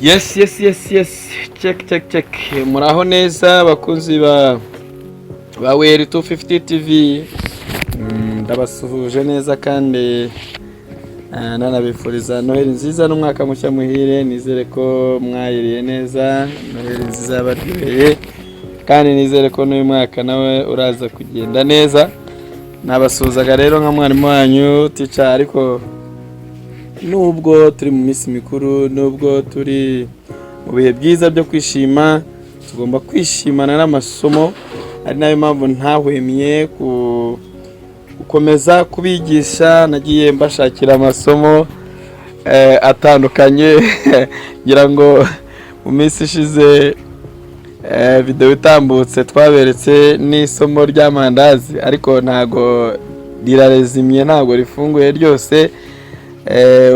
Yes, check, check, check. Muraho neza, abakunzi ba Well 250 TV. Ndabasuhuje neza kandi nanabifuriza Noheli nziza n'umwaka mushya muhire. Nizere ko mwayiriye neza, Noheli nziza yabaryoheye, kandi nizere ko n'uyu mwaka nawe uraza kugenda neza. Nabasuhuzaga rero nka mwarimu wanyu, teacher. Ariko nubwo turi mu minsi mikuru, nubwo turi mu bihe byiza byo kwishima, tugomba kwishimana n'amasomo, ari nayo mpamvu ntahwemye gukomeza kubigisha. Nagiye mbashakira amasomo atandukanye. Ngira ngo mu minsi ishize, videwo itambutse, twaberetse n'isomo ry'amandazi, ariko ntago rirarezimye, ntago rifunguye ryose.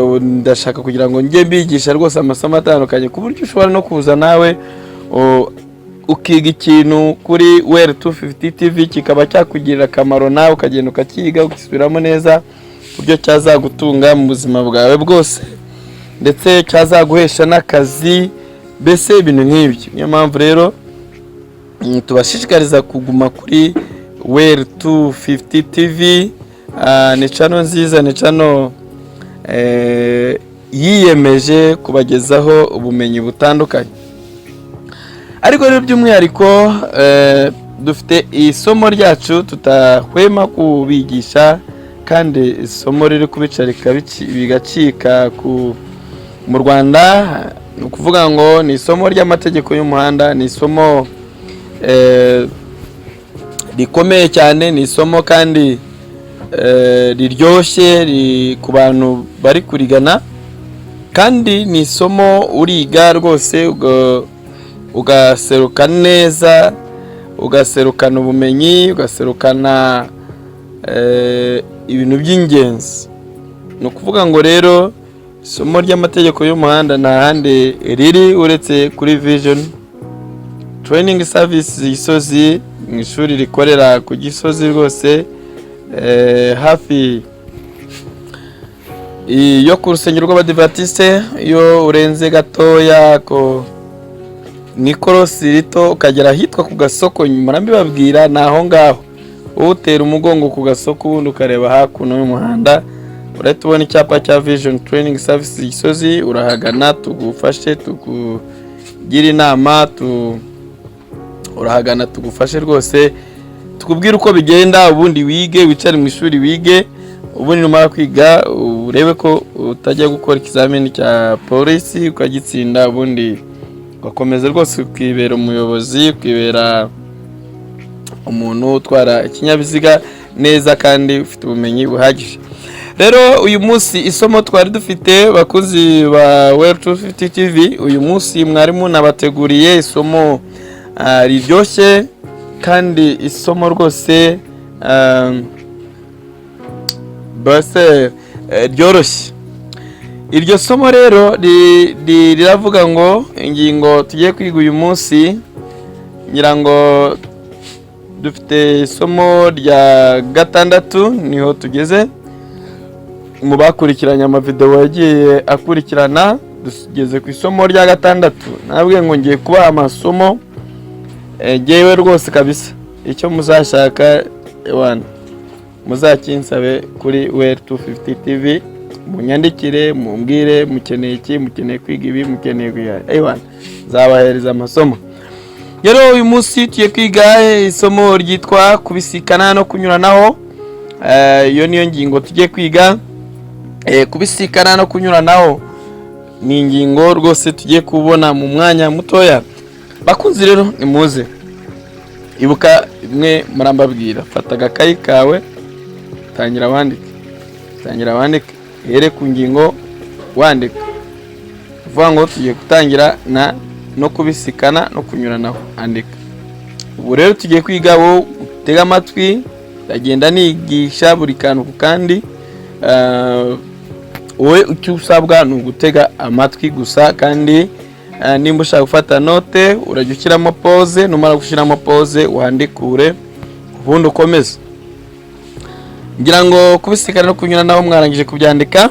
Ubu ndashaka kugira ngo njye mbigisha rwose amasomo atandukanye, ku buryo ushobora no kuza nawe ukiga ikintu kuri Well 250 TV, kikaba cyakugirira akamaro, nawe ukagenda ukakiga, ugisubiramo neza, ku buryo cyazagutunga mu buzima bwawe bwose, ndetse cyazaguhesha n'akazi, mbese ibintu nk'ibyo. Niyo mpamvu rero tubashishikariza kuguma kuri Well 250 TV. Ni channel nziza, ni channel yiyemeje kubagezaho ubumenyi butandukanye. Ariko rero by'umwihariko dufite isomo ryacu tutahwema kubigisha, kandi isomo riri kubica bigacika mu Rwanda. Ni ukuvuga ngo ni isomo ry'amategeko y'umuhanda. Ni isomo rikomeye cyane, ni isomo kandi riryoshye ku bantu bari kurigana, kandi ni isomo uriga rwose ugaseruka neza, ugaserukana ubumenyi, ugaserukana ibintu by'ingenzi. Ni ukuvuga ngo rero isomo ry'amategeko y'umuhanda nta handi riri uretse kuri Vision Training Service Gisozi, mu ishuri rikorera ku Gisozi rwose, hafi yo ku rusengero rw'Abadivatiste. Iyo urenze gatoya ko mu ikorosi rito ukagera ahitwa ku gasoko, nyuma mbibabwira, ni aho ngaho. Wowe utera umugongo ku gasoko, ubundi ukareba hakuno y'umuhanda, urahita ubona icyapa cya Vision Training Service Gisozi. Urahagana tugufashe, tukugire inama, urahagana tugufashe rwose, tukubwire uko bigenda, ubundi wige, wicare mu ishuri wige, ubundi numara kwiga urebe ko utajya gukora ikizamini cya polisi ukagitsinda, ubundi ugakomeza rwose ukibera umuyobozi, ukibera umuntu utwara ikinyabiziga neza kandi ufite ubumenyi buhagije. Rero uyu munsi isomo twari dufite, bakunzi ba Well 250 TV, uyu munsi mwarimu nabateguriye isomo riryoshye, kandi isomo rwose base ryoroshye. Iryo somo rero riravuga ngo ingingo tugiye kwiga uyu munsi, ngira ngo dufite isomo rya gatandatu, niho tugeze. Mu bakurikiranye amavidewo yagiye akurikirana, tugeze ku isomo rya gatandatu. Nabwiye ngo ngiye kubaha amasomo ngewe rwose kabisa, icyo muzashaka ewana muzakinsabe kuri Well 250 TV, munyandikire, mumbwire mukeneye iki, mukeneye kwiga ibi, mukeneye kwiga, ewana nzabahereza amasomo. Rero uyu munsi tugiye kwiga isomo ryitwa kubisikana no kunyuranaho. Iyo niyo ngingo tugiye kwiga. Kubisikana no kunyuranaho ni ingingo rwose tugiye kubona mu mwanya mutoya. Bakunzi rero, nimuze. Ibuka imwe murambabwira: fata agakayi kawe, tangira wandike, tangira wandike, uhere ku ngingo wandika. Uvuga ngo tugiye gutangira na no kubisikana no kunyuranaho. Andika. Ubu rero tugiye kwiga. Wowe utega amatwi, ndagenda nigisha buri kantu ku kandi. Wowe icyo usabwa ni ugutega amatwi gusa, kandi nimba ushaka gufata note, urajya ushyiramo pause. Numara gushyiramo pause, wandikure, ubundi ukomeze. Ngira ngo kubisikana no kunyuranaho mwarangije kubyandika.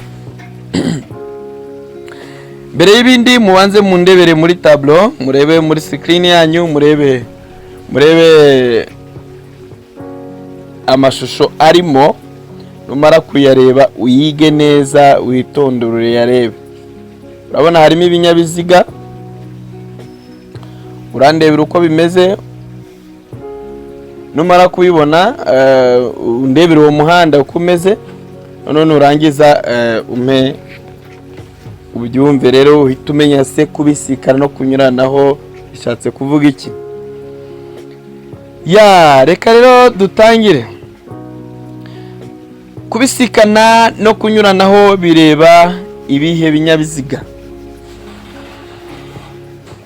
Mbere y'ibindi, mubanze mundebere muri tableau, murebe muri screen yanyu, murebe amashusho arimo. Numara kuyareba, uyige neza, witondere, uyarebe. Urabona harimo ibinyabiziga, urandebera uko bimeze. Numara kubibona, undebere uwo muhanda uko umeze. Noneho nurangiza, umpe ubyumve rero, uhite umenya se kubisikana no kunyuranaho bishatse kuvuga iki. Ya, reka rero dutangire. Kubisikana no kunyuranaho bireba ibihe binyabiziga?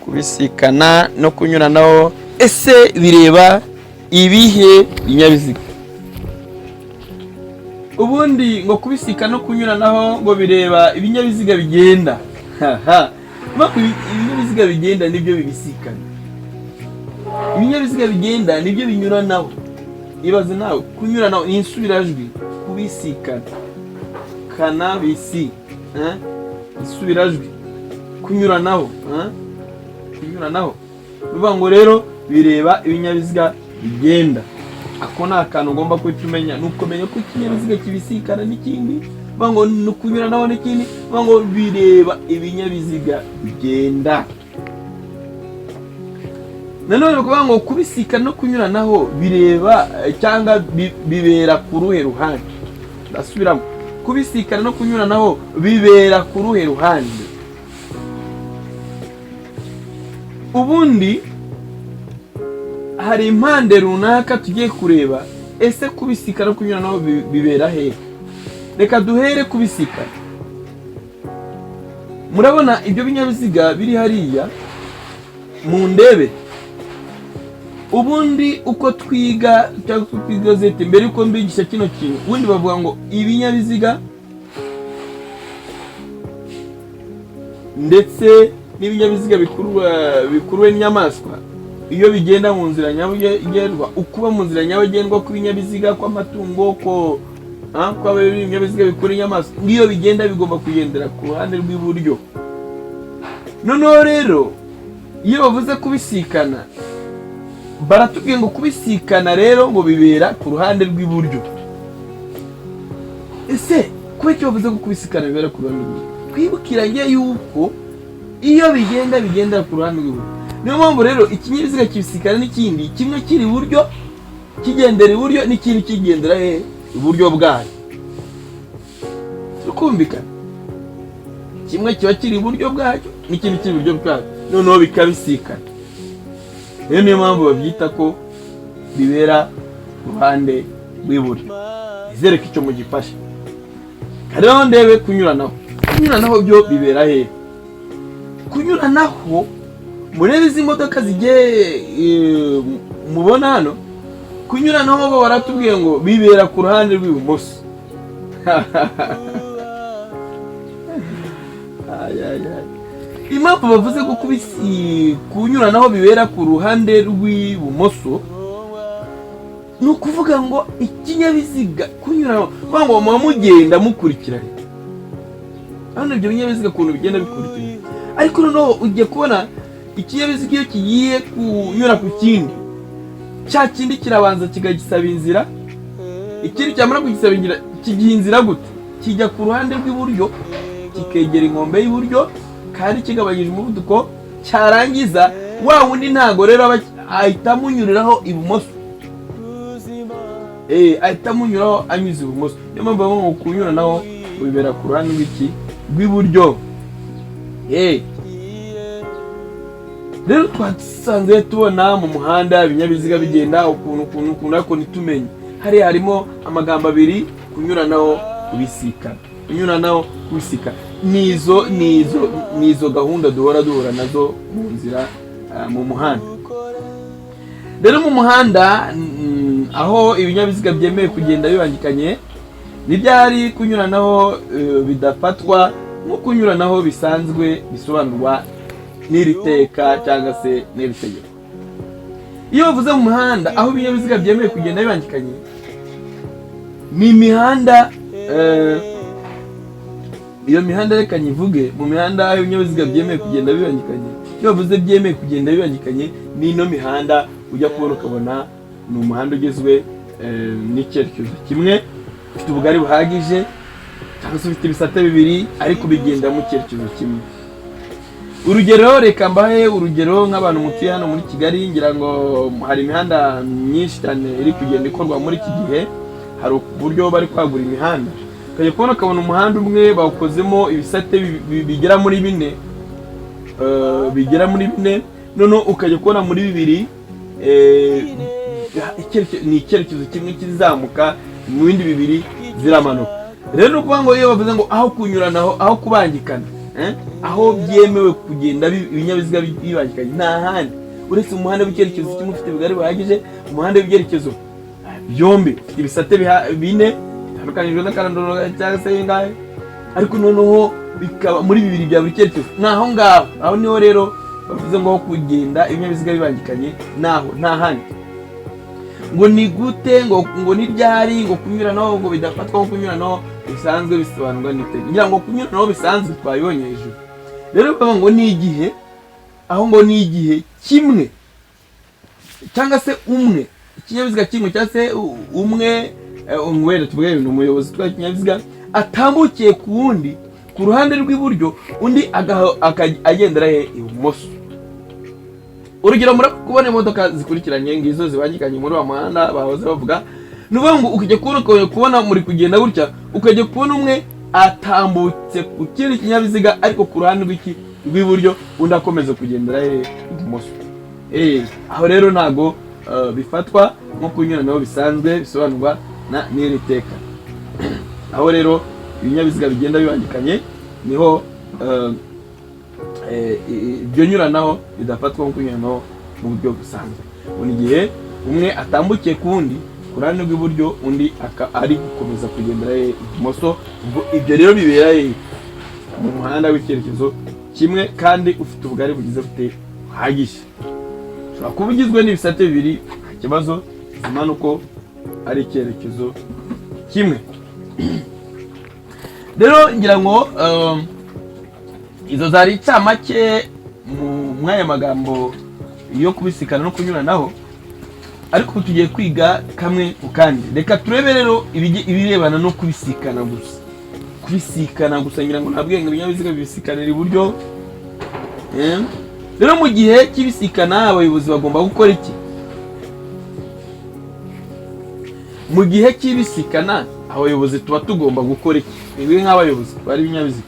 Kubisikana no kunyuranaho ese bireba ibihe binyabiziga? Ubundi ngo kubisikana no kunyuranaho ngo bireba ibinyabiziga bigenda. Haha. Ibinyabiziga bigenda nibyo bibisikana, ibinyabiziga bigenda nibyo binyuranaho. Ibaze nawe, kunyuranaho ni insubirajwi, kubisikana, kana, bisi, eh? Isubirajwi kunyuranaho, eh? Kunyuranaho bivuga ngo rero bireba ibinyabiziga bigenda. Ako ni akantu ugomba guhita umenya, ni ukumenya ko ikinyabiziga kibisikana n'ikindi, bivuga ngo ni ukunyuranaho n'ikindi, bivuga ngo bireba ibinyabiziga bigenda. Nanone kuvuga ngo kubisikana no kunyuranaho bireba cyangwa bibera ku ruhe ruhande? Ndasubiramo: kubisikana no kunyuranaho bibera ku ruhe ruhande? Ubundi hari impande runaka tugiye kureba. Ese kubisikana no kunyuranaho bibera hehe? Reka duhere kubisikana. Murabona ibyo binyabiziga biri hariya mu ndebe. Ubundi uko twiga cyangwa uko twiga zete, mbere yuko mbigisha kino kintu, ubundi bavuga ngo ibinyabiziga ndetse n'ibinyabiziga bikuruwe n'inyamaswa, iyo bigenda mu nzira nyabagendwa, ukuba mu nzira nyabagendwa kw'ibinyabiziga, kw'amatungo, ko kwaba ibinyabiziga bikurura inyamaswa, ngiyo bigenda bigomba kugendera ku ruhande rw'iburyo. Noneho rero iyo bavuze kubisikana, baratubwiye ngo kubisikana rero ngo bibera ku ruhande rw'iburyo. Ese kubera icyo bavuze ko kubisikana bibera ku ruhande rw'iburyo? Twibukiranye yuko iyo bigenda, bigendera ku ruhande rw'iburyo. Niyo mpamvu rero ikinyabiziga kibisikana n'ikindi, kimwe kiri iburyo kigendera iburyo, n'ikindi kigendera he? Iburyo bwayo. Turi kumvikana? Kimwe kiba kiri iburyo bwacyo n'ikindi kiri iburyo bwacyo, noneho bikabisikana. Rero niyo mpamvu babyita ko bibera ku ruhande rw'iburyo. Nizere ko icyo mugifashe. Rero ndebe kunyuranaho. Kunyuranaho byo bibera hehe? Kunyuranaho, murebe izi modoka zigiye mubona hano. Kunyuranaho bo baratubwiye ngo bibera ku ruhande rw'ibumoso. Ay, ay, ay. Impamvu bavuze ko kunyuranaho bibera ku ruhande rw'ibumoso, ni ukuvuga ngo ikinyabiziga kunyuranaho, kuvuga ngo muba mugenda mukurikiranye. Hano ibyo binyabiziga ukuntu bigenda bikurikiranye, ariko noneho ugiye kubona ikinyabiziga iyo kigiye kunyura ku kindi, cya kindi kirabanza kikagisaba inzira. Ikindi cyamara kugisaba inzira, kigiha inzira gute? Kijya ku ruhande rw'iburyo, kikegera inkombe y'iburyo kandi kigabanyije umuvuduko. Cyarangiza, wa wundi ntago rero aba ahita amunyuriraho ibumoso, ahita amunyuraho anyuze ibumoso. Niyo mpamvu bavuga ngo kunyuranaho bibera ku ruhande rw'iki? Rw'iburyo. Rero twasanze tubona mu muhanda ibinyabiziga bigenda ukuntu ukuntu ukuntu, ariko ntitumenye. Hariya harimo amagambo abiri: kunyuranaho, kubisikana. Kunyuranaho, kubisikana, nizo gahunda duhora duhura nazo mu nzira, mu muhanda. Rero mu muhanda, aho ibinyabiziga byemewe kugenda bibangikanye, ntibyari kunyuranaho bidafatwa nko kunyuranaho bisanzwe bisobanurwa n'iri teka cyangwa se n'iri tegeko. Iyo bavuze mu muhanda aho ibinyabiziga byemewe kugenda bibangikanye, ni imihanda Iyo mihanda, reka nyivuge, mu mihanda ibinyabiziga byemewe kugenda bibangikanye. Iyo bavuze byemewe kugenda bibangikanye, ni ino mihanda ujya kubona ukabona ni umuhanda ugizwe n'icyerekezo kimwe, ufite ubugari buhagije, cyangwa se ufite ibisate bibiri ariko bigenda mu cyerekezo kimwe. Urugero, reka mbahe urugero nk'abantu mutuye hano muri Kigali. Ngira ngo hari imihanda myinshi cyane iri kugenda ikorwa muri iki gihe. Hari uburyo bari kwagura imihanda, ukajya kubona ukabona umuhanda umwe bawukozemo ibisate bigera muri bine, noneho ukajya kubona muri bibiri ni icyerekezo kimwe kizamuka, mu bindi bibiri ziramanuka. Rero ni ukuvuga ngo iyo bavuze ngo aho kunyuranaho, aho kubangikana, aho byemewe kugenda ibinyabiziga bibangikanye, nta handi uretse umuhanda w'icyerekezo kimwe ufite ubugari buhagije, umuhanda w'ibyerekezo byombi ufite ibisate bine bitandukanyijwe n'akaranduro cyangwa se bingahe, ariko noneho bikaba muri bibiri bya buri cyerekezo, ni aho ngaho. Aho niho rero bavuze ngo aho kugenda ibinyabiziga bibangikanye, naho, nta handi. Ngo ni gute, ngo ni ryari ngo kunyuranaho ngo bidafatwa nko kunyuranaho bisanzwe bisobanurwa n'itegeko? Ngira ngo kunyuranaho bisanzwe twabibonye hejuru. Rero bavuga ngo ni igihe, aho ngo ni igihe kimwe cyangwa se umwe, ikinyabiziga kimwe cyangwa se umwe, wenda tuvuge ni umuyobozi utwaye ikinyabiziga, atambukiye ku wundi ku ruhande rw'iburyo, undi agendera he? Ibumoso. Urugero, muri kubona imodoka zikurikiranye, ngizo zibangikanye muri wa muhanda bahoze bavuga. Ni ukuvuga ngo ukajya kubona, ukajya kubona muri kugenda gutya, ukajya kubona umwe atambutse ku kindi kinyabiziga ariko ku ruhande rw'iki? Rw'iburyo, undi akomeza kugendera he? Ibumoso. Aho rero ntago bifatwa nko kunyuranaho bisanzwe bisobanurwa na n'iri teka. Aho rero ibinyabiziga bigenda bibangikanye niho ibyo nyuranaho bidafatwa nko kunyuranaho mu buryo busanzwe. Buri gihe umwe atambukiye ku wundi ku ruhande rw'iburyo, undi ari gukomeza kugendera he? Ibumoso. Ubwo ibyo rero bibera he? Mu muhanda w'icyerekezo kimwe kandi ufite ubugari bugize bute? Buhagije. Ushobora kuba ugizwe n'ibisate bibiri, nta kibazo, zima nuko ari icyerekezo kimwe. Rero ngira ngo izo zari incamake mu mwanya magambo yo kubisikana no kunyuranaho, ariko ubu tugiye kwiga kamwe ku kandi. Reka turebe rero ibirebana no kubisikana gusa. Kubisikana gusa, ngira ngo ntabwo ibinyabiziga bibisikanira iburyo. Rero mu gihe cy'ibisikana abayobozi bagomba gukora iki? Mu gihe cy'ibisikana abayobozi tuba tugomba gukora iki? Twebwe nk'abayobozi bari ibinyabiziga,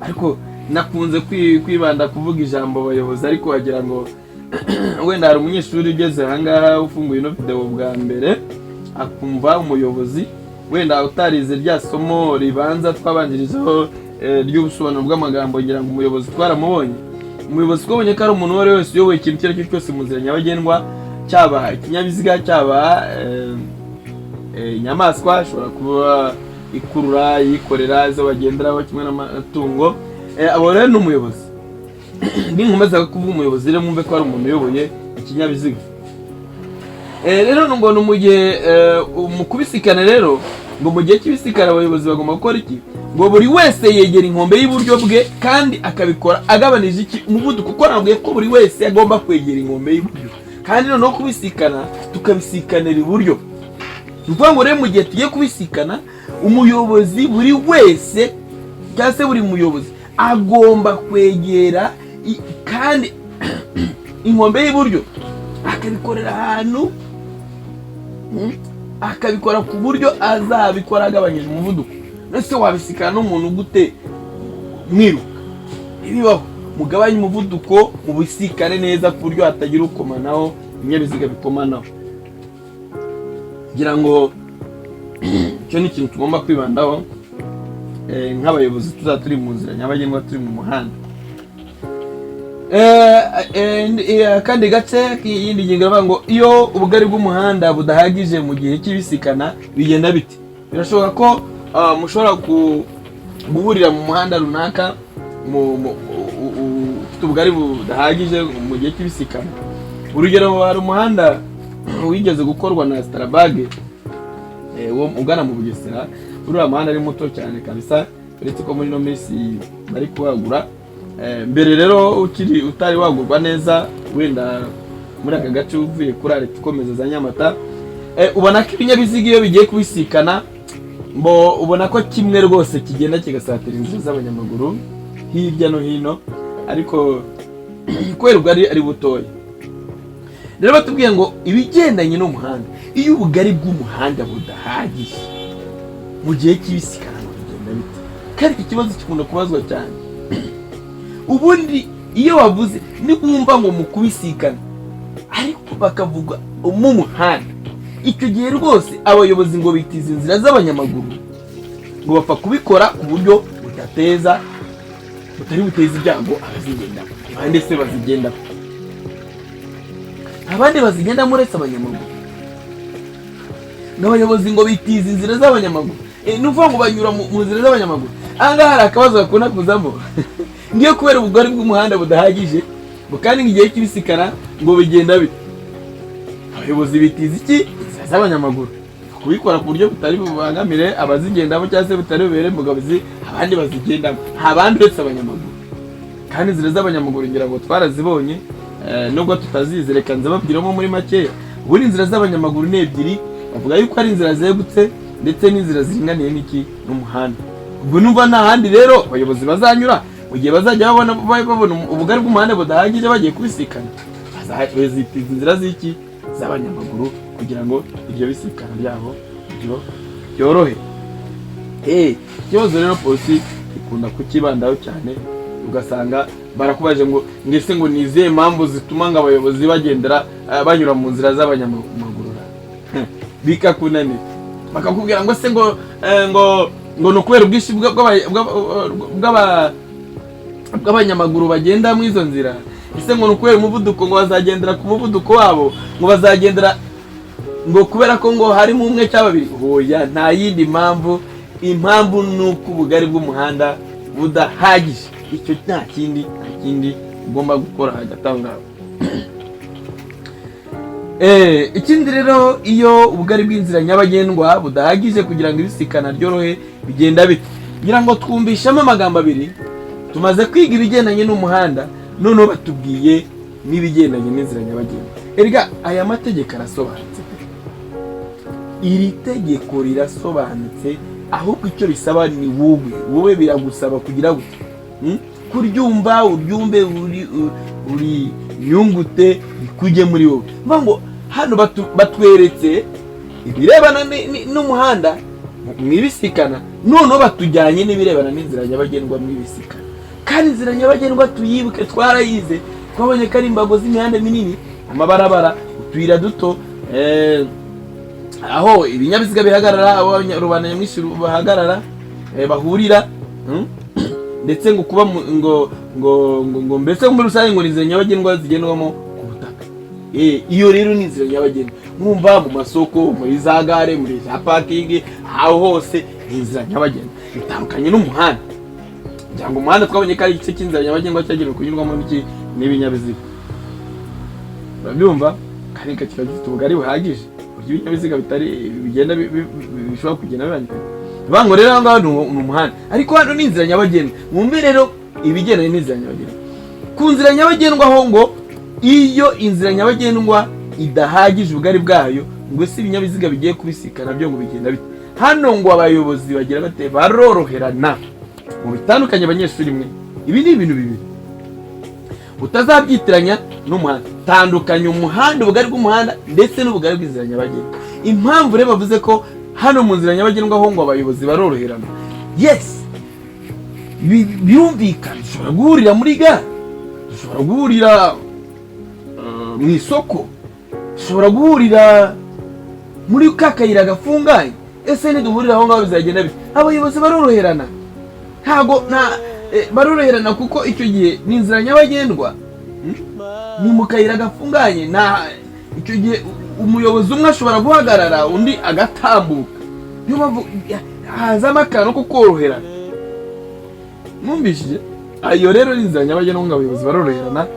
ariko nakunze kwibanda kuvuga ijambo abayobozi, ariko wagira ngo wenda hari umunyeshuri ugeze ahangaha ufunguye ino video bwa mbere, akumva umuyobozi, wenda utarize rya somo ribanza twabanjirijeho ry'ubusobanuro bw'amagambo. Ngira ngo umuyobozi twaramubonye. Umuyobozi twabonye ko ari umuntu uwo ari we wese uyoboye ikintu icyo ari cyo cyose mu nzira nyabagendwa, cyaba ikinyabiziga, cyaba inyamaswa ishobora kuba ikurura, yikorera, izo bagenderaho kimwe n'amatungo. Abo rero ni umuyobozi. Ninkomeza kuvuga umuyobozi rero, mwumve ko ari umuntu uyoboye ikinyabiziga. Rero ngo ni mu gihe mu kubisikana. Rero ngo mu gihe cy'ibisikana abayobozi bagomba gukora iki? Ngo buri wese yegera inkombe y'iburyo bwe kandi akabikora agabanije iki? Umuvuduko. Kuko nabwiye ko buri wese agomba kwegera inkombe y'iburyo, kandi noneho kubisikana tukabisikanira iburyo. Ni ukuvuga ngo rero mu gihe tugiye kubisikana, umuyobozi buri wese cyangwa se buri muyobozi agomba kwegera kandi inkombe y'iburyo, akabikorera ahantu, akabikora ku buryo azabikora agabanyije umuvuduko. Ese wabisikana n'umuntu gute mwiruka? Ntibibaho. Mugabanye umuvuduko, mubisikane neza ku buryo hatagira ukomanaho, ibinyabiziga bikomanaho. Ngira ngo icyo ni ikintu tugomba kwibandaho nk'abayobozi tuzaba turi mu nzira nyabagendwa, turi mu muhanda. Akandi gace k'iyindi ngingo iravuga ngo iyo ubugari bw'umuhanda budahagije mu gihe cy'ibisikana bigenda bite? Birashoboka ko mushobora guhurira mu muhanda runaka ufite ubugari budahagije mu gihe cy'ibisikana. Urugero, hari umuhanda wigeze gukorwa na Strabag wo ugana mu Bugesera. Uriya muhanda ari muto cyane kabisa. Uretse ko muri ino minsi bari kuwagura. Mbere rero ukiri utari wagurwa neza, wenda muri aka gace uvuye kuri arrêt ukomeza za Nyamata, ubona ko ibinyabiziga iyo bigiye kubisikana mbo ubona ko kimwe rwose kigenda kigasatira inzira z'abanyamaguru hirya no hino, ariko kubera ubwo ari butoya. Rero batubwiye ngo ibigendanye n'umuhanda, iyo ubugari bw'umuhanda budahagije mu gihe cy'ibisikana ngo bigenda bite? Kandi iki kibazo gikunda kubazwa cyane. Ubundi iyo bavuze niwumva ngo mu kubisikana, ariko bakavuga mu muhanda, icyo gihe rwose abayobozi ngo bitiza inzira z'abanyamaguru, ngo bapfa kubikora ku buryo budateza, butari buteze ibyago abazigendamo. Abandi se bazigendamo, abandi bazigendamo uretse abanyamaguru? Ngo abayobozi ngo bitiza inzira z'abanyamaguru. Ni ukuvuga ngo banyura mu nzira z'abanyamaguru. Aha ngaha hari akabazo gakunda kuzamo, ngiyo kubera ubugari bw'umuhanda budahagije, ngo kandi ngo igihe cy'ibisikana ngo bigenda bite? Abayobozi bitiza iki? Inzira z'abanyamaguru. Kubikora ku buryo butari bubangamire abazigendamo cyangwa se butari bubere imbogamizi abandi bazigendamo. Nta bandi uretse abanyamaguru. Kandi inzira z'abanyamaguru ngira ngo twarazibonye, nubwo tutazizi, reka nzababwiramo muri makeya. Ubundi inzira z'abanyamaguru ni ebyiri. Bavuga yuko ari inzira zegutse ndetse n'inzira ziringaniye n'iki? N'umuhanda. Ubwo numva nta handi rero abayobozi bazanyura mu gihe bazajya babona ubugari bw'umuhanda budahagije bagiye kubisikana, bazitiza inzira z'iki? Z'abanyamaguru, kugira ngo iryo bisikana ryabo ryo ryorohe. Ikibazo rero polisi ikunda kukibandaho cyane, ugasanga barakubaje ngo ngese ngo ni izihe mpamvu zituma ngo abayobozi bagendera, banyura mu nzira z'abanyamaguru, bikakunanira. Bakakubwira ngo se ngo ngo ni ukubera ubwinshi bw'abanyamaguru bagenda muri izo nzira, ese ngo ni ukubera umuvuduko, ngo bazagendera ku muvuduko wabo, ngo bazagendera ngo kubera ko ngo harimo umwe cyangwa babiri. Hoya, nta yindi mpamvu. Impamvu ni uko ubugari bw'umuhanda budahagije. Icyo nta kindi, nta kindi ugomba gukora hagati aho ngaho. Ikindi rero, iyo ubugari bw'inzira nyabagendwa budahagije kugira ngo ibisikana ryorohe, bigenda bite? Ngira ngo twumvishamo amagambo abiri. Tumaze kwiga ibigendanye n'umuhanda, noneho batubwiye n'ibigendanye n'inzira nyabagendwa. Erega aya mategeko arasobanutse pe. Iri tegeko rirasobanutse, ahubwo icyo bisaba ni wowe biragusaba kugira gute? Kuryumva, uryumve, uri nyungute bikujye muri wowe. Mvuga ngo hano batweretse ibirebana n'umuhanda mu ibisikana, noneho batujyanye n'ibirebana n'inzira nyabagendwa mu ibisikana. Kandi inzira nyabagendwa tuyibuke, twarayize, twabonye ko ari imbago z'imihanda minini, amabarabara, utuyira duto, aho ibinyabiziga bihagarara, aho rubanda nyamwinshi bahagarara, bahurira, Ndetse ngo kuba ngo mbese muri rusange ngo ni inzira nyabagendwa zigendwamo ku butaka. Iyo rero ni inzira nyabagendwa. Mwumva mu masoko, muri za gare, muri za parking, aho hose ni inzira nyabagendwa. Bitandukanye n'umuhanda. Kugira ngo umuhanda twabonye ko ari igice cy'inzira nyabagendwa cyagenewe kunyurwamo n'iki? N'ibinyabiziga. Urabyumva? Kandi kiba gifite ubugari buhagije ku buryo ibinyabiziga bitari bigenda bishobora kugenda bibangikanye. Bivuga ngo rero aho ngaho ni umuhanda, ariko hano ni inzira nyabagendwa. Mwumve rero ibigendanye n'inzira nyabagendwa. Ku nzira nyabagendwa ho ngo iyo inzira nyabagendwa idahagije ubugari bwayo, ngo ese ibinyabiziga bigiye kubisikana byo ngo bigenda bite? Hano ngo abayobozi bagira bate? Baroroherana. Mu bitandukanye, abanyeshuri mwe, ibi ni ibintu bibiri utazabyitiranya n'umuhanda. Tandukanya umuhanda, ubugari bw'umuhanda ndetse n'ubugari bw'inzira nyabagendwa. Impamvu rero bavuze ko hano mu nzira nyabagendwa ho ngo abayobozi baroroherana, yes, birumvikana. Dushobora guhurira muri gare, dushobora guhurira mu isoko, dushobora guhurira muri ka kayira gafunganye. Ese niduhurira aho ngaho bizagenda bite? Abayobozi baroroherana. Ntago nta baroroherana, kuko icyo gihe ni inzira nyabagendwa, Ni mu kayira gafunganye. Nta icyo gihe umuyobozi umwe ashobora guhagarara, undi agatambuka. Niyo mpamvu hazamo akantu ko koroherana. Mwumvishije? Ayo rero ni inzira nyabagendwa, ngo abayobozi baroroherana.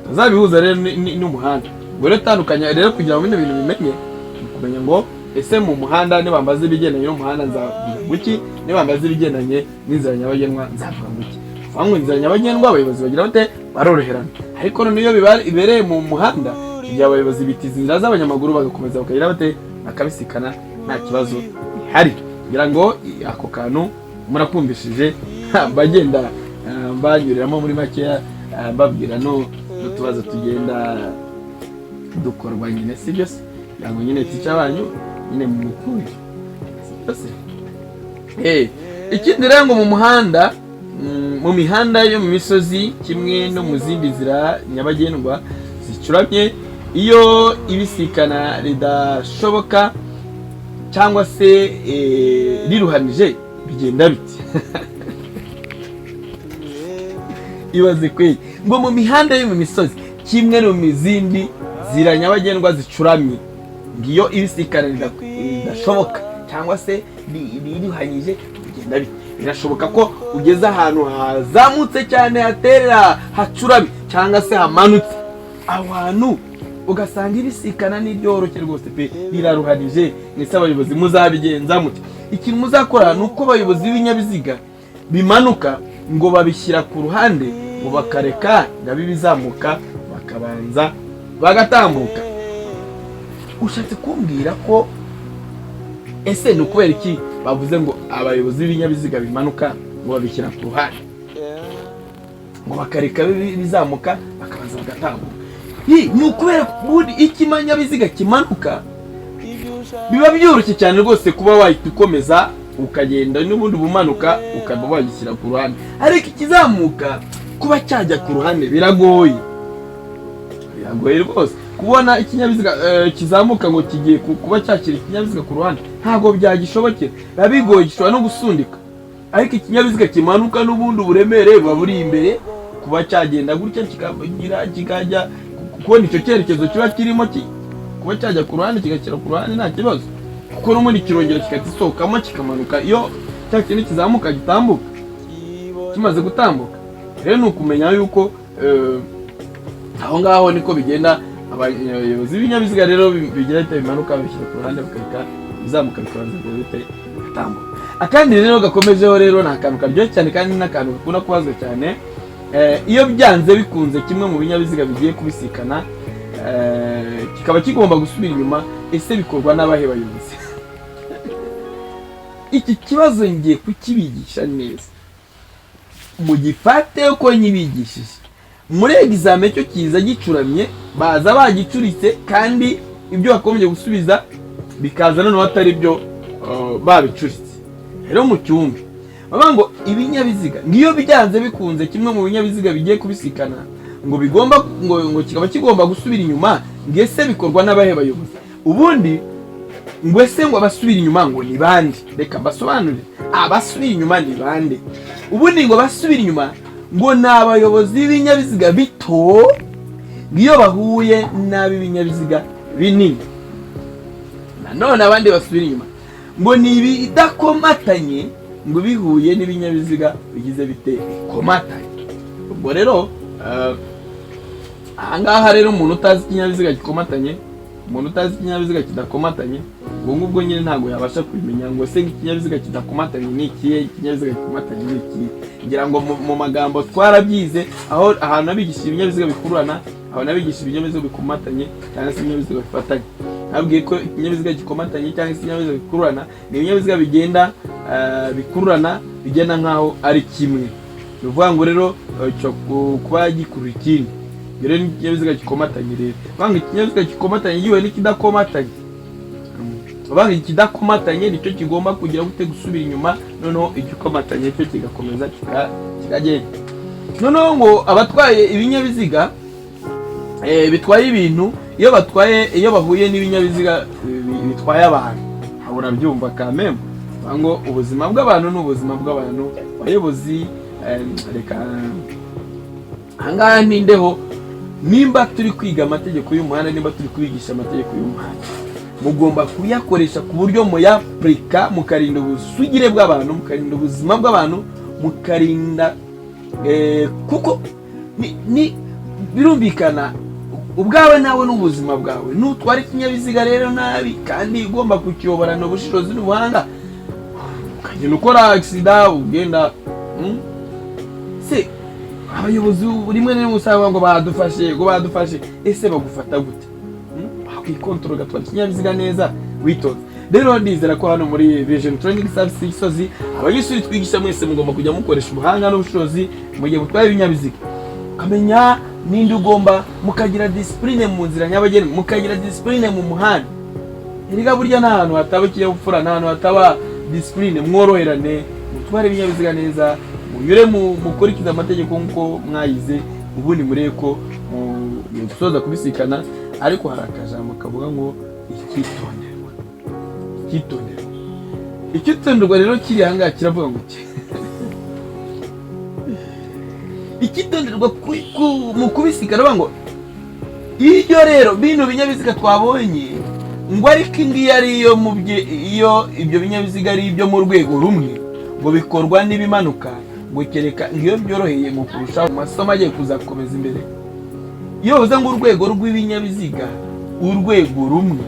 Utazabihuza rero n'umuhanda. Ubwo rero tandukanya rero kugira ngo bino bintu bimenye, ni ukumenya ngo ese mu muhanda nibambaza ibigendanye n'umuhanda nzavuga guki? Niba mbaza ibigendanye n'inzira nyabagendwa, nzavuga ngo iki? Vuga ngo inzira nyabagendwa abayobozi bagira bate? Baroroherana. Ariko noneho iyo ibereye mu muhanda, igihe abayobozi bitiza inzira z'abanyamaguru, bagakomeza bakagira bate? Bakabisikana, nta kibazo bihari. Kugira ngo ako kantu murakumvishije, bagenda banyuriramo muri makeya, mbabwira no n'utubazo tugenda dukorwa nyine, si byo se? Kugira ngo nyine teacher banyu nyine mumukunde, si byo se? Ikindi rero, ngo mu muhanda, mu mihanda yo mu misozi kimwe no mu zindi nzira nyabagendwa zicuramye, iyo ibisikana ridashoboka cyangwa se riruhanije, bigenda bite? Ibaze kweli, ngo mu mihanda yo mu misozi kimwe no mu zindi nzira nyabagendwa zicuramye, ngo iyo ibisikana ridashoboka cyangwa se riruhanyije, bigenda bite? Birashoboka ko ugeze ahantu hazamutse cyane, haterera, hacuramye cyangwa se hamanutse, aho hantu ugasanga ibisikana n'iryoroshye rwose pe, riraruhanije. Mwese abayobozi muzabigenza mute? Ikintu muzakora ni uko abayobozi b'ibinyabiziga bimanuka ngo babishyira ku ruhande, ngo bakareka ngo ibizamuka bakabanza bagatambuka. Ushatse kumbwira ko ese ni ukubera iki bavuze ngo abayobozi b'ibinyabiziga bimanuka ngo babishyira ku ruhande, ngo bakareka bizamuka bakabanza bagatambuka? Ni ukubera ubundi ikinyabiziga kimanuka biba byoroshye cyane rwose kuba wahita ukomeza ukagenda, n'ubundi ubumanuka ukaba wagishyira ku ruhande, ariko ikizamuka kuba cyajya ku ruhande biragoye, biragoye rwose. Kubona ikinyabiziga kizamuka ngo kigiye kuba cyashyira ikinyabiziga ku ruhande, ntabwo byagishobokera, biba bigoye, gishobora no gusundika. Ariko ikinyabiziga kimanuka n'ubundi uburemere buba buri imbere, kuba cyagenda gutya kikagira kikajya kubona icyo cyerekezo kiba kirimo, kuba cyajya ku ruhande, kigashyira ku ruhande nta kibazo, kuko n'ubundi kirongera kikagisohokamo kikamanuka iyo cya kintu kizamuka gitambuka, kimaze gutambuka. Rero ni ukumenya yuko aho ngaho niko bigenda. Abayobozi b'ibinyabiziga rero bigira bite? Bimanuka babishyira ku ruhande, bakareka bizamuka bikabanza bite? Bigatambuka. Akandi rero gakomejeho rero ni akantu karyoshye cyane kandi ni akantu gakunda kubazwa cyane. Iyo byanze bikunze kimwe mu binyabiziga bigiye kubisikana, kikaba kigomba gusubira inyuma, ese bikorwa n'abahe bayobozi? Iki kibazo ngiye kukibigisha neza, mugifate uko nyibigishije. Muri examen cyo kiza gicuramye, baza bagicuritse, kandi ibyo bakomeje gusubiza bikaza noneho atari byo, babicuritse. Rero mu cyumba bavuga ngo ibinyabiziga, ngiyo byanze bikunze kimwe mu binyabiziga bigiye kubisikana, ngo bigomba ngo kikaba kigomba gusubira inyuma, ngo ese bikorwa n'abahe bayobozi? Ubundi ngo ese ngo abasubira inyuma ngo ni bande? Reka mbasobanurire abasubira inyuma ni bande. Ubundi ngo abasubira inyuma ngo ni abayobozi b'ibinyabiziga bito iyo bahuye n'ab'ibinyabiziga binini. Nanone abandi basubira inyuma ngo ni ibidakomatanye, ngo bihuye n'ibinyabiziga bigize bite? Bikomatanye. Ubwo rero ahangaha rero umuntu utazi ikinyabiziga gikomatanye, umuntu utazi ikinyabiziga kidakomatanye, ubwo ngubwo nyine ntabwo yabasha kubimenya ngo ese ikinyabiziga kidakomatanye ni ikihe, ikinyabiziga gikomatanye ni ikihe. Ngira ngo mu magambo twarabyize, aho ahantu abigisha ibinyabiziga bikururana, aho nabigisha ibinyabiziga bikomatanye cyangwa se ibinyabiziga bifatanye. Nabwiye ko ikinyabiziga gikomatanye cyangwa se ikinyabiziga bikururana ni ibinyabiziga bigenda bikururana, bigenda nk'aho ari kimwe. Ni ukuvuga ngo rero gishobora kuba gikurura ikindi. Ibyo rero ni ikinyabiziga gikomatanye. Rero bavuga ngo ikinyabiziga gikomatanye gihuye n'ikidakomatanye, bavuga ngo ikidakomatanye nicyo kigomba kugira gute? Gusubira inyuma, noneho igikomatanye cyo kigakomeza kikagenda. Noneho ngo abatwaye ibinyabiziga bitwaye ibintu, iyo batwaye, iyo bahuye n'ibinyabiziga bitwaye abantu, aho urabyumva kameme ngo ubuzima bw'abantu ni ubuzima bw'abantu. Abayobozi, reka ahangaha ntindeho. Nimba turi kwiga amategeko y'umuhanda, nimba turi kubigisha amategeko y'umuhanda, mugomba kuyakoresha ku buryo muyapurika, mukarinda ubusugire bw'abantu, mukarinda ubuzima bw'abantu, mukarinda kuko ni birumvikana, ubwawe nawe n'ubuzima bwawe. Nutwara ikinyabiziga rero nabi kandi ugomba kukiyoborana ubushishozi n'ubuhanga. Ukagenda ukora accident ugenda, Se abayobozi rimwe na rimwe usanga ngo badufashe, ngo badufashe. Ese bagufata gute? Wakwikontorora ugatwara ikinyabiziga neza witonze. Rero ndizera ko hano muri Vision Training Service Gisozi, abanyeshuri twigisha mwese mugomba kujya mukoresha ubuhanga n'ubushobozi mu gihe mutwaye ibinyabiziga, ukamenya n'indi ugomba, mukagira discipline mu nzira nyabagendwa, mukagira discipline mu muhanda. Erega burya nta hantu hataba ikinyabupfura, nta hantu hataba discipline. Mworoherane, mutware ibinyabiziga neza, munyure mukurikize amategeko nk'uko mwayize. Ubundi murebe ko mu gusoza kubisikana. Ariko hari akajambo kavuga ngo "icyitonderwa". Icyitonderwa, icyitonderwa rero kiri aha ngaha kiravuga ngo iki? Icyitonderwa mu kubisikana, bavuga ngo iyo rero bino binyabiziga twabonye ngo ariko ingiyi ari iyo mu iyo ibyo binyabiziga ari ibyo mu rwego rumwe, ngo bikorwa n'ibimanuka, ngo kereka ngo iyo byoroheye mu kurushaho. Mu masomo agiye kuza gukomeza imbere, iyo bavuze ngo urwego rw'ibinyabiziga, urwego rumwe,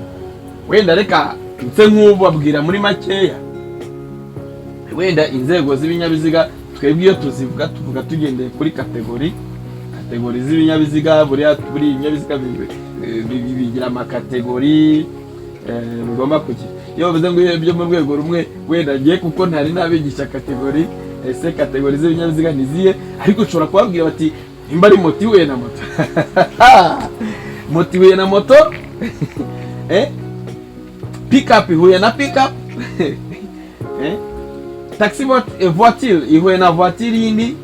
wenda reka nse nk'ubabwira muri makeya. Wenda inzego z'ibinyabiziga twebwe iyo tuzivuga, tuvuga tugendeye kuri catégorie, catégorie z'ibinyabiziga. Buriya buri ibinyabiziga bigira ama catégorie bigomba kugira. Iyo bavuze ngo ibyo mu rwego rumwe, wenda ngiye kuko ntari nabigisha catégorie, ese catégorie z'ibinyabiziga ni izihe? Ariko ushobora kubabwira bati nimba ari moto ihuye na moto, moto ihuye na moto, pick-up ihuye na pick-up, taxi voiture ihuye na voiture yindi.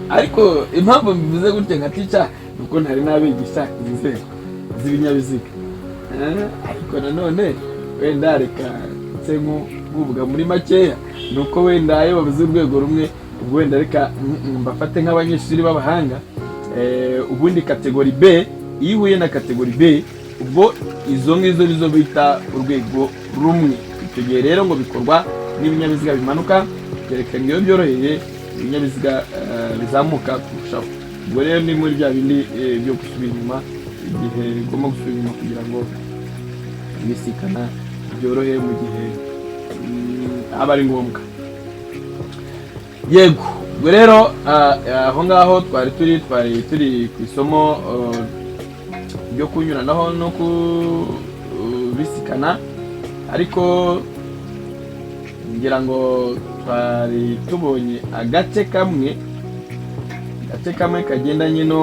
Ariko impamvu mbivuze gutya nka tica ni uko ntari nabigisha inzego z'ibinyabiziga. Ariko nanone wenda reka nse nk'uvuga muri makeya, ni uko wenda iyo bavuze urwego rumwe, ubwo wenda reka mbafate nk'abanyeshuri b'abahanga. Ubundi catégorie B iyo ihuye na catégorie B, ubwo izo ngizo nizo bita urwego rumwe. Icyo gihe rero ngo bikorwa n'ibinyabiziga bimanuka, byerekana iyo byoroheye ibinyabiziga bizamuka kurushaho. Ubwo rero ni muri bya bindi byo gusubira inyuma, igihe bigomba gusubira inyuma kugira ngo ibisikana byorohe mu gihe aba ari ngombwa. Yego, ubwo rero aho ngaho twari turi ku isomo ryo kunyuranaho no kubisikana. Ariko ngira ngo twari tubonye agace kamwe kagendanye no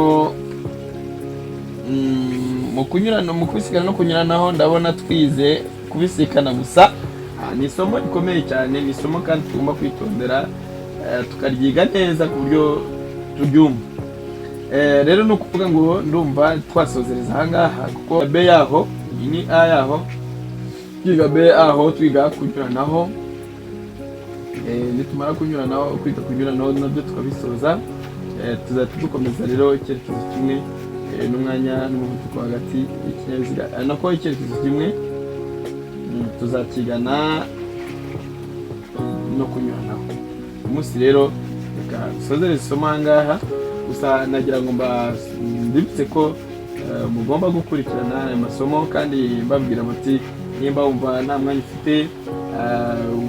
mu kunyurana, mu kubisikana no kunyuranaho. Ndabona twize kubisikana gusa. Ni isomo rikomeye cyane, ni isomo kandi tugomba kwitondera, tukaryiga neza ku buryo turyumva. Rero ni ukuvuga ngo ndumva twasozereza ahangaha, kuko B yaho, iyi ni A yaho, twiga B aho twiga kunyuranaho. Nitumara kunyuranaho, kwiga kunyuranaho nabyo tukabisoza, tuzahita dukomeza rero icyerekezo kimwe, n'umwanya n'umuvuduko hagati y'ikinyabiziga, nako icyerekezo kimwe tuzakigana no kunyuranaho. Umunsi rero reka dusozereze isomo aha ngaha. Gusa nagira ngo mbibutse ko mugomba gukurikirana aya masomo, kandi mbabwira muti nimba wumva nta mwanya ufite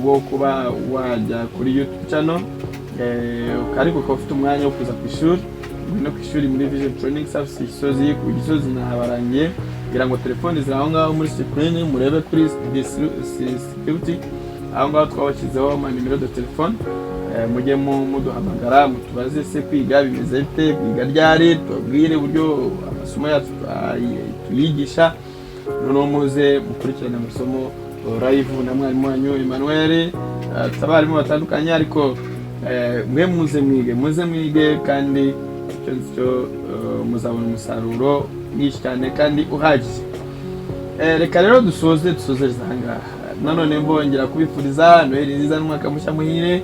wo kuba wajya kuri YouTube channel, ariko ukaba ufite umwanya wo kuza ku ishuri, ngwino ku ishuri muri Vision Training Service Gisozi. Ku Gisozi nahabarangiye, kugira ngo telefoni ziri aho ngaho muri screen, murebe kuri security aho ngaho twabashyizeho ama numéro de téléphone. Mujye muduhamagara mutubaze se kwiga bimeze bite, kwiga ryari, tubabwire uburyo amasomo yacu tuyigisha. Noneho muze mukurikirane amasomo live na mwarimu wanyu Emmanuel. Dufite abarimu batandukanye, ariko mwe muze mwige, muze mwige, kandi icyo nzi cyo muzabona umusaruro mwinshi cyane kandi uhagije. Reka rero dusoze, dusozereza aha ngaha. Nanone mbongera kubifuriza Noheli nziza n'umwaka mushya muhire.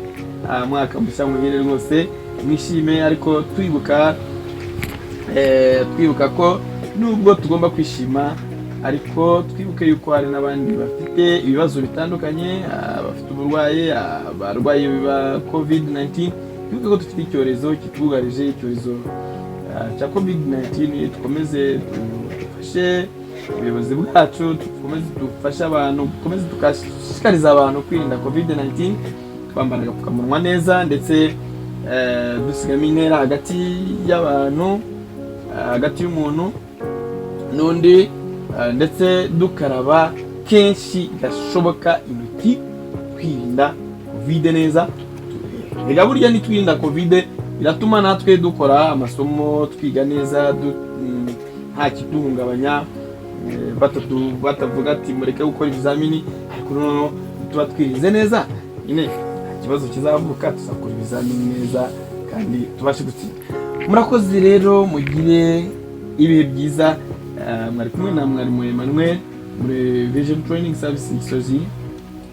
Mwaka mushya muhire rwose, mwishime, ariko twibuka ko nubwo tugomba kwishima, ariko twibuke yuko hari n'abandi bafite ibibazo bitandukanye, bafite uburwayi, abarwayi ba COVID 19. Twibuke ko dufite icyorezo kitwugarije, icyorezo cya COVID 19. Dukomeze dufashe. Ubuyobozi bwacu dukomeze dufashe abantu, dukomeze tugashishikariza abantu kwirinda COVID 19, twambara agapfukamunwa neza, ndetse dusigamo intera hagati y'abantu, hagati y'umuntu n'undi, ndetse dukaraba kenshi gashoboka intoki, kwirinda COVID neza. Rega burya nitwirinda COVID biratuma natwe dukora amasomo, twiga neza, nta kiduhungabanya, batavuga ati mureke gukora ibizamini. Ariko noneho tuba twirinze neza nyine, nta kibazo kizavuka, tuzakora ibizamini neza kandi tubashe gutsinda. Murakoze rero, mugire ibihe byiza. Mwari kumwe na mwarimu Emmanuel muri Vision Training Service Gisozi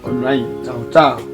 online. Ciao ciao.